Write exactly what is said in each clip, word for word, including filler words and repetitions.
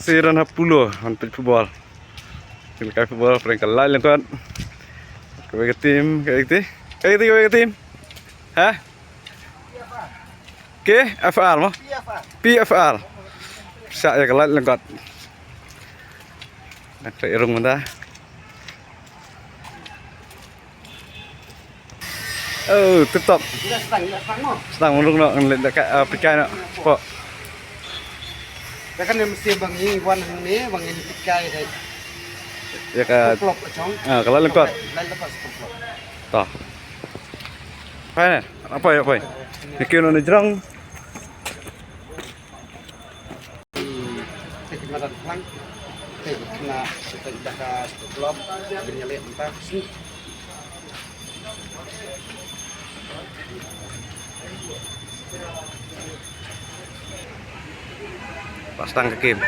Siran ha pulo, han peit football. Kin kai football, prank ka lai lengkot. Kawei ka team, kawei ka team. Kawei ka team, kawei ka team. Ha? K F R mo? P F R. Sa ya ka lai lengkot. Nak sa irung manda. Oh, tip top. Ila stang, ila stang mo. Stang mrung no, ngan leit da ka, ah, pikai no. Po. Ya kan, mesti bang ni wan ni, bang ni pikai dai. Ya ka. Klop chong. Ah, kalau lengkot. Lain lepas klop. Toh. Pai ne, apa ya, pai? Ni kino ni jrong. Te ki madan phlang. Te ki kena, te ki dah ka satu klop, bin nyalek mentah. Pas tang ke kim.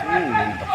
Hmm, mantap.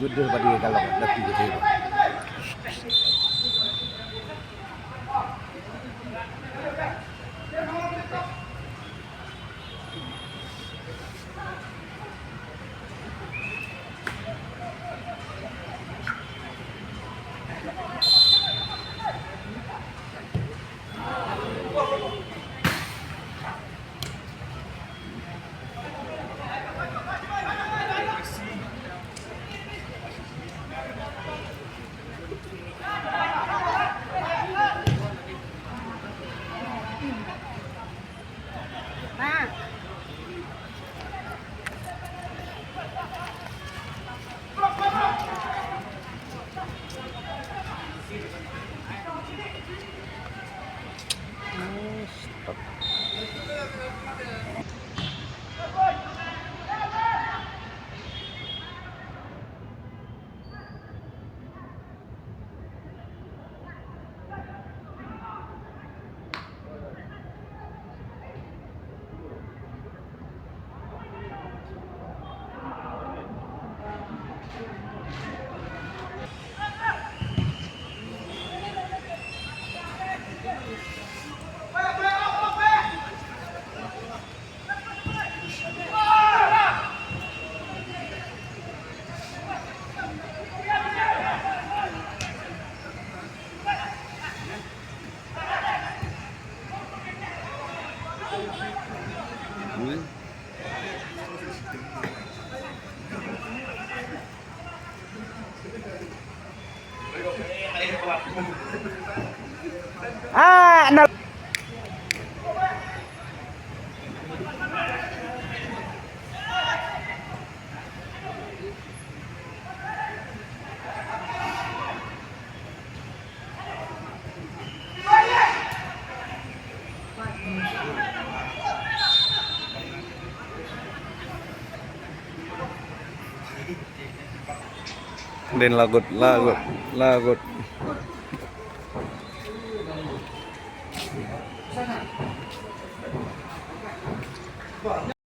Good day, buddy, kalau lagi gitu. Ah, na. Din lagut, lagut, lagut.